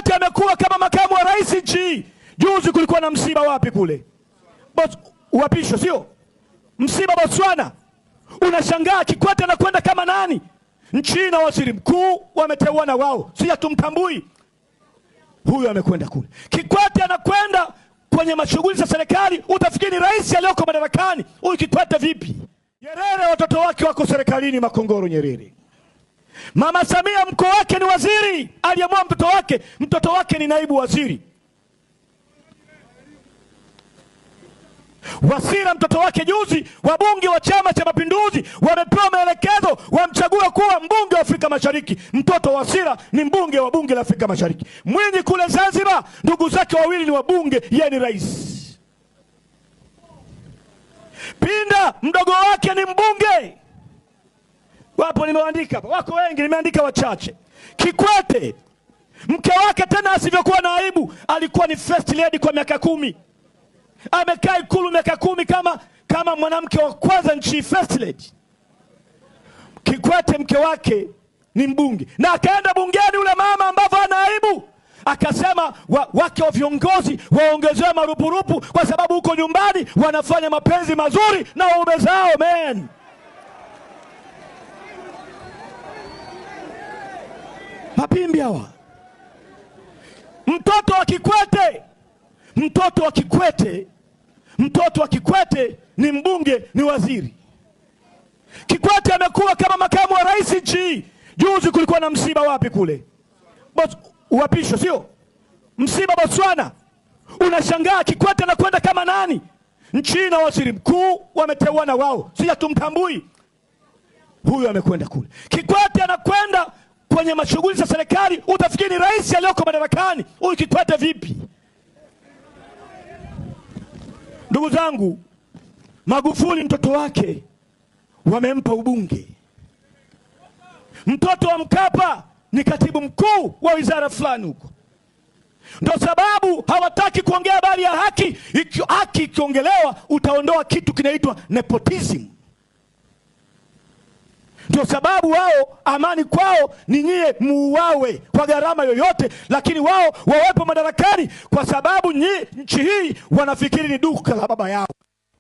Kikwete amekuwa kama makamu wa rais nchi. Juzi kulikuwa na msiba wapi kule? Uapisho sio? Msiba Botswana. Unashangaa Kikwete anakwenda kama nani? Nchi na waziri mkuu wameteuana wao, si hatumtambui. Huyu amekwenda kule. Kikwete anakwenda kwenye mashughuli za serikali, utafikiri ni rais aliyoko madarakani. Huyu Kikwete vipi? Nyerere watoto wake wako serikalini, Makongoro Nyerere. Mama Samia mko wake ni waziri, aliamua mtoto wake ni naibu waziri. Wasira mtoto wake juzi, wabunge wa Chama cha Mapinduzi wamepewa maelekezo wamchague kuwa mbunge wa Afrika Mashariki. Mtoto Wasira ni mbunge wa bunge la Afrika Mashariki. Mwinyi kule Zanzibar, ndugu zake wawili ni wabunge, yeye ni rais. Pinda mdogo wake ni mbunge. Wapo nimeandika hapa, wako wengi, nimeandika wachache. Kikwete mke wake tena asivyokuwa na aibu, alikuwa ni first lady kwa miaka 10. Amekaa Ikulu miaka 10 kama mwanamke wa kwanza nchi, first lady. Kikwete mke wake ni mbunge. Na akaenda bungeni ule mama ambavyo ana aibu, akasema wake wa viongozi waongezewe marupurupu kwa sababu huko nyumbani wanafanya mapenzi mazuri na waume zao, man. Mapimbi hawa. Mtoto wa Kikwete, mtoto wa Kikwete, mtoto wa Kikwete ni mbunge, ni waziri. Kikwete amekuwa kama makamu wa rais nchi. Juzi kulikuwa na msiba wapi kule? Uapisho sio? Msiba Botswana. Unashangaa Kikwete anakwenda kama nani? Nchi na waziri mkuu wameteuana wao, si hatumtambui. Huyu amekwenda kule. Kikwete anakwenda kwenye mashughuli za serikali, utafikiri ni rais aliyoko madarakani. Huyu Kikwete vipi? Ndugu zangu, Magufuli mtoto wake wamempa ubunge. Mtoto wa Mkapa ni katibu mkuu wa wizara fulani huko. Ndio sababu hawataki kuongea habari ya haki. Haki ikiongelewa utaondoa kitu kinaitwa nepotism. Ndio sababu wao amani kwao ni nyie muuawe kwa gharama yoyote, lakini wao wawepo madarakani kwa sababu nchi hii wanafikiri ni duka la baba yao.